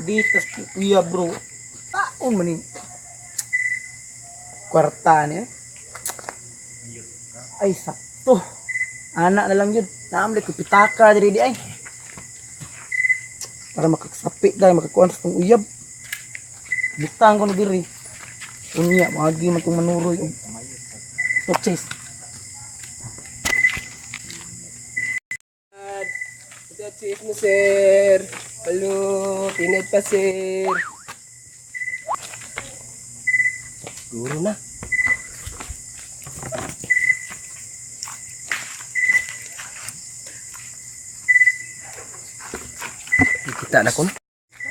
Dito kuya bro. Taon man ni. Kwarta niya. Ay sakto. Ana na lang yun. Naamli ko pitaka diri di ay. Para makaksapi dahil makakuan sa tong uyab. Butang ko na diri. Unya, maagi man kong manuroy og chase. Ito cheese mo, sir. Hello, pinit pa, sir. Siguro na. Kita na ko.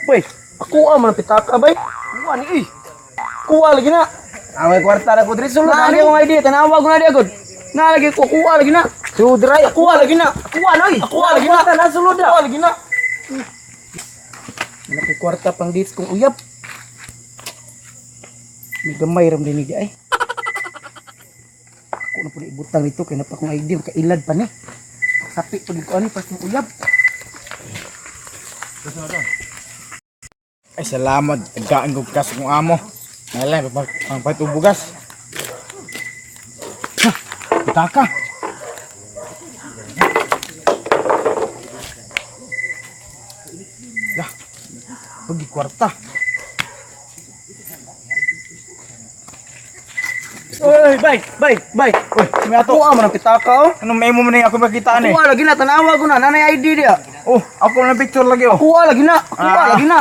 Uy, ako man ang pitaka bay. Kuha ni eh. Kuha lagi na. Ang kwarta na ko diri sulod. Naa akong ID, tanawa ko na di agad. Na lagi ko kuha lagi na. Sudray. Kuha lagi na. Kuha na oy. Kuha lagi na. Kwarta na sulod na. Kuha lagi na. Wala ko'y kwarta pang dates kong uyab. May gamay ram din di ay. Ako na po na ibutang nito kay napa kong ID kailad pa ni. Sapi pag ko ani pas ng uyab. Ay, salamat. Tagaan ko kas kong amo. Nalay, pang bugas. Ha, pitaka. Lah, pagi kwarta. Oy, bay, bay, bay. Uy, may ato. Kuha man ang pitaka oh. Anong may mo man ako makita ni? Kuha lagi na tanawa ko na nanay ID dia. Oh, ako na picture lagi oh. Kuha lagi na. Kuha Ah. lagi na.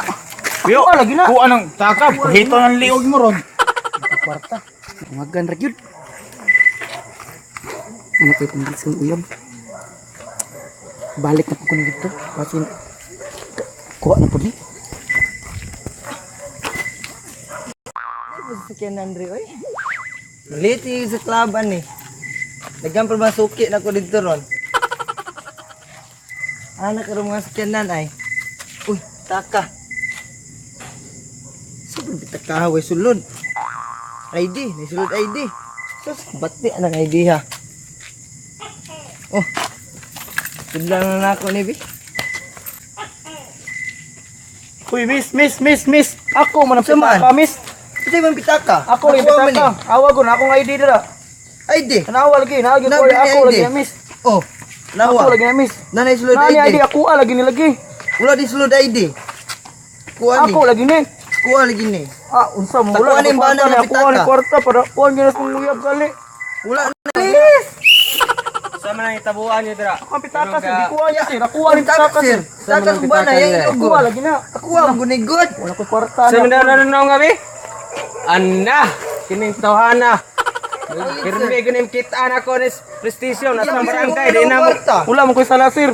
Yo, Kuha lagi na. Kuha ng taka, hito ng liog mo ron. Kwarta. Magan ra gyud. Ano kay pang dates kong uyab? Balik na po ko ni dito. Kasi kuha na po ni. Sa Ken Andre oy. Malit yung sa klaban eh. Daghan pa ba suki na ko dito ron. Anak karon mga sakyanan ay. Uy, taka. Sobrang bitaka way sulod. ID, may sulod ID. Sus, bati anang ID ha. Oh. Tudlan na nako ni bi. Uy, miss, miss, miss, miss. Ako man ang Saan? pitaka, miss. Kasi man pitaka. Ako lagi Nakuha man pitaka. Awa ko na akong ID dira. eh. ID. Tanawa lagi, naa gyud ko Nabi ni ako ID. lagi na miss. Oh, Ako nawa. lagi na miss. Nanay sulod Naa ni ID. ID ako lagi ni lagi. Wala di sulod ID. Kuha ni. Ako lagi ni. Kuha lagi ni. Ah, unsa mo Takuan wala ni ako bana kwarta ni na ako ni pitaka. kwarta para kuan gyud sa uyab gali. Wala na. Sa man ang itabuan niyo dira. Ako ang pitaka sir, di kuha niya sir. Ako ni Taka pitaka sir. sir. Taka sa bana yang Ako ilugo. lagi na. Ako ang gunigod. Wala ko kwarta Sa na. man na nga bi? Anna, kining tawhana. Kirmi ginim kita na ko ni prestisyon nasa barangay di na mo. Wala mo koy sala sir.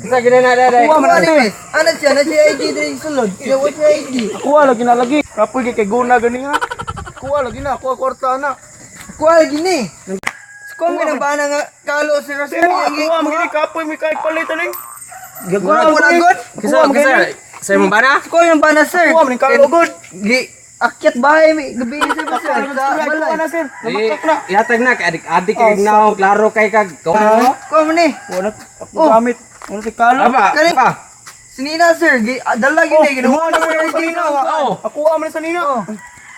Sa gina na dai. Kuha man Kuha na ni sir. miss. Ana siya, na siya ID diri sulod. Siya wa siya ID. Kuha lagi na lagi. Kapoy kay kay guna gani ha. Kuha lagi na, kuha kwarta na. Kuha lagi ni. Kuha mo ng bana nga kalo sir sir. Kuha, kuha magini kapoy mi kay palit aning. Kuha mo na god. Kisa kisa sa imong bana? Kuha yung bana sir. Kuha man kalo god. Gi akyat bahay mi gabi ni sir sir. Sa Kuha balay. na sir. Eh, Ihatag na kay adik-adik kay gnaw klaro kay kag. Kuha mo ni. Wala ako gamit. Wala si kalo. Aba, Kani- pa. Sinina sir, gi dala gini Kuha ginuha na na mo sa nina. Oh. Ako man sa nina.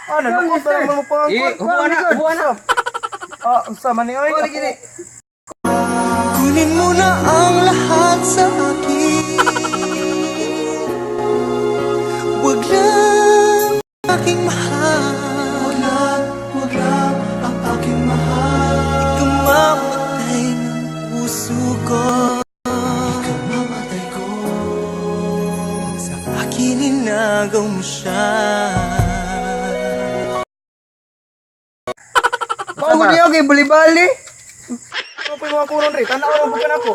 Ah, nalukot na naman mo pa. Eh, huwa na, huwa na. Ah, unsa man ni oy? Kuha lagi ni. Kunin mo na ang lahat sa akin. Wag lang aking mahal. Wag lang, wag lang ang aking mahal. Ikaw mamatay ng puso ko. Ikaw mamatay ko. Sa akin inagaw mo siya. Kuha mo niyo kay bali-bali. Ano pa yung mga kuron rin? Tanaw mo pagka nako.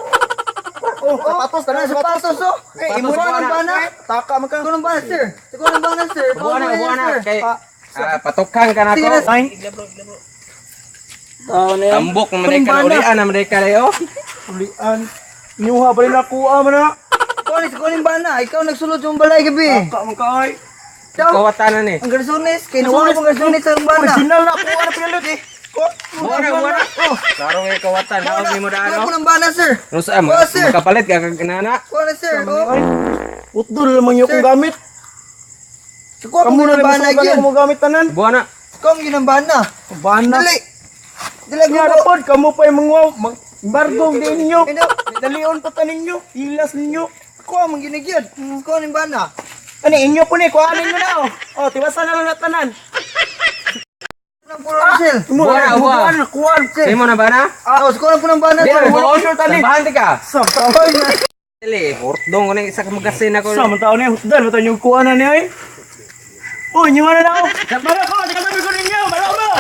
Oh, sapatos, tanaw sapatos. Sapatos oh. Eh, imo Kuha ng bana. Taka man ka. Kuha ng bana sir. Kuha ng bana sir. Huwa na, huwa na sir. kay patukan ka na Sige ko. na. Ay. Tao na yan. Tambok man ka na ulian na man ka oh. Ulian. Inyuha pa rin nakuha man na. Kuha ni kuha ni bana, ikaw nagsulod sa imong balay gabi. Ka man kaay. Daw, Kawatan na ni. ang garsones, kay nawala pong garsones sa imong bana. Original na ako ana pinalit eh. Buwan na, buwan na. Oh, Klaro nga kawatan. kuha Naog ni mo na, daan, kuha no? po ng bana, sir. Ano sa Kuha, sir. makapalit ka kag nana? Kuha na, sir. Oh. Utdol naman yung Sir. akong gamit. Kuha po Kamu na ng bana lang gyud. mo gamit tanan. Buwan na. Kuha mo gyud ng bana. Bana. Dali. Dali Nga ko. na pod, kamo pa yung mga bargong din ninyo. Hindi. Dalion pa ta ninyo. Hilas ninyo. Kuha mo gyud gyud. Kuha ni bana. Ani inyo po ni, kuhaan ninyo na oh. Oh, tiwasan na lang na tanan. Nang puro na, sir. Buwan na, buwan. Kuhaan, kuhaan. Simo na ba na? Ah, oh, kuha na po ng bana, Di sir. na wala ko sure tani. Tambahan ti ka. Sa taon na. Dili, hurtdong ko na isa ka magasin ako. Sa man taon ni hutdan, matan yung kuhaan na niya ay. Oh, inyo na na ako. Mara ko, di ka sabi ko ninyo, mara mo.